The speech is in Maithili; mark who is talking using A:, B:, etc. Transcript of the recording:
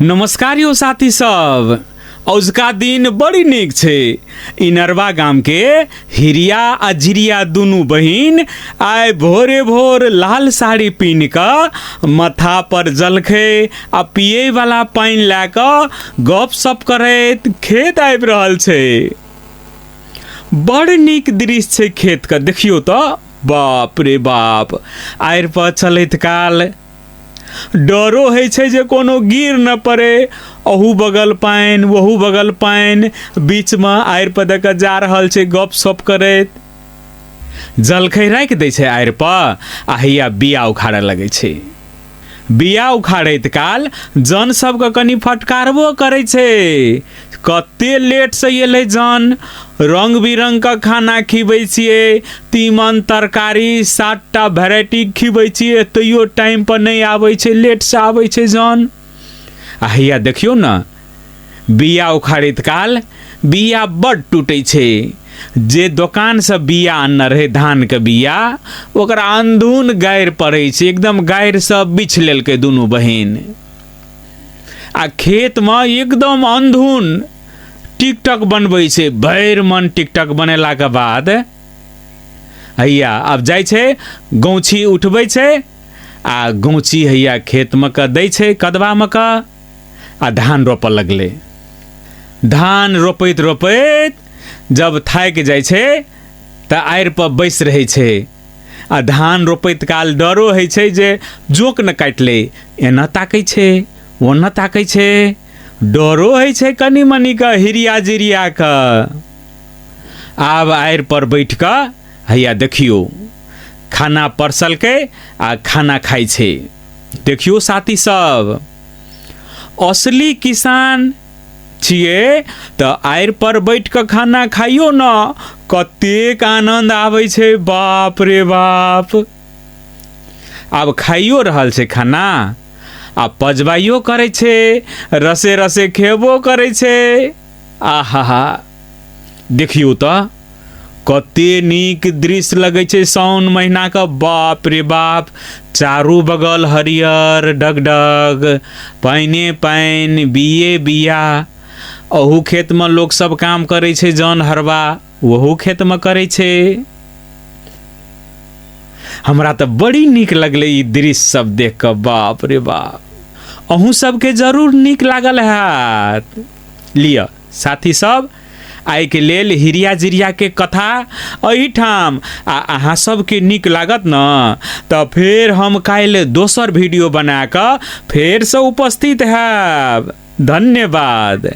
A: नमस्कार यौ साथी सब। औजका दिन बड़ी नीक छै। इनरवा गाम के हिरिया आ जिरिया दुनू बहिन आइ भोरे भोर लाल साड़ी पिन्ह कऽ माथा पर जलखै आ पियै वाला पानि लए कऽ गप सप करैत खेत आबि रहल छै। बड़ नीक दृश्य छै खेत के, देखियौ तऽ, बाप रे बाप। आड़ि पर चलैत काल डरो होइ छै जे कोनो गिर न पड़े। अहू बगल पानि, ओहू बगल पानि, बीचमे आड़ि पर दऽ कऽ जा रहल छै गप सप करैत। जलखै राखि दै छै आड़ि पर आ हैया बिया उखाड़ऽ लगै छै। बिया उखाड़ैत काल जन सबके कनि फटकारबो करै छै, कते लेटसँ एलै जन, रङ्ग बिरङ्गके खाना खिबै छियै, तीमन तरकारी 7टा वेराइटी खिबै छियै, तैयो टाइमपर नहि आबै छै, लेटसँ आबै छै जन। आ हैया देखियौ ने, बिया उखाड़ैत काल बिया बड्ड टूटै छै। जे दोकानसँ बिया अनने रहै धानके बिया, ओकरा अन्धून गारि पड़ै छै, एकदम गारिसँ बिछि लेलकै दुनू बहिन। आ खेतमे एकदम अन्धून टिकटक बनबै छै। भरि मन टिकटक बनेलाके बाद हैया आब जाइ छै, गौछी उठबै छै आ गौछी हैया खेतमे कऽ दै छै, कदबामे कऽ, आ धान रोपऽ लगलै। धान रोपैत रोपैत जब थाकि जाइ छै तऽ आड़ि पर बैस रहै छै। आ धान रोपैत काल डरो होइ छै जे जोंक ने काटि लै, एना ताकै छै ओना ताकै छै, डरो होइ छै कनि मनि कऽ हिरिया जिरिया कऽ। आब आड़ि पर बैठ कऽ हैया देखियौ खाना परसलकै आ खाना खाइ छै। देखियौ साथी सब, असली किसान छियै तऽ आड़ि पर बैठ कऽ खाना खाइयो ने, कतेक आनन्द आबै छै, बाप रे बाप। आब खाइयो रहल छै खाना आ पजबाइयो करै छै, रसे रसे खेबो करै छै। आहा, देखियौ तऽ कते नीक दृश्य लगै छै साउन महीनाके, बाप रे बाप। चारू बगल हरियर डगडग, पानिए पानि, बिये बिया। अहू खेतमे लोक सब काम करै छै, जन हरबा ओहू खेतमे करै छै। हमरा तऽ बड़ी नीक लगलै ई दृश्य सब देख कऽ, बाप रे बाप। अहूँ सबके जरूर नीक लागल हैत। लिअ साथी सब, आइके लेल हिरिया जिरियाके कथा एहिठाम। आ अहाँ सबके नीक लागत ने तऽ फेर हम काल्हि दोसर वीडियो बना कऽ फेरसँ उपस्थित हैब। धन्यवाद।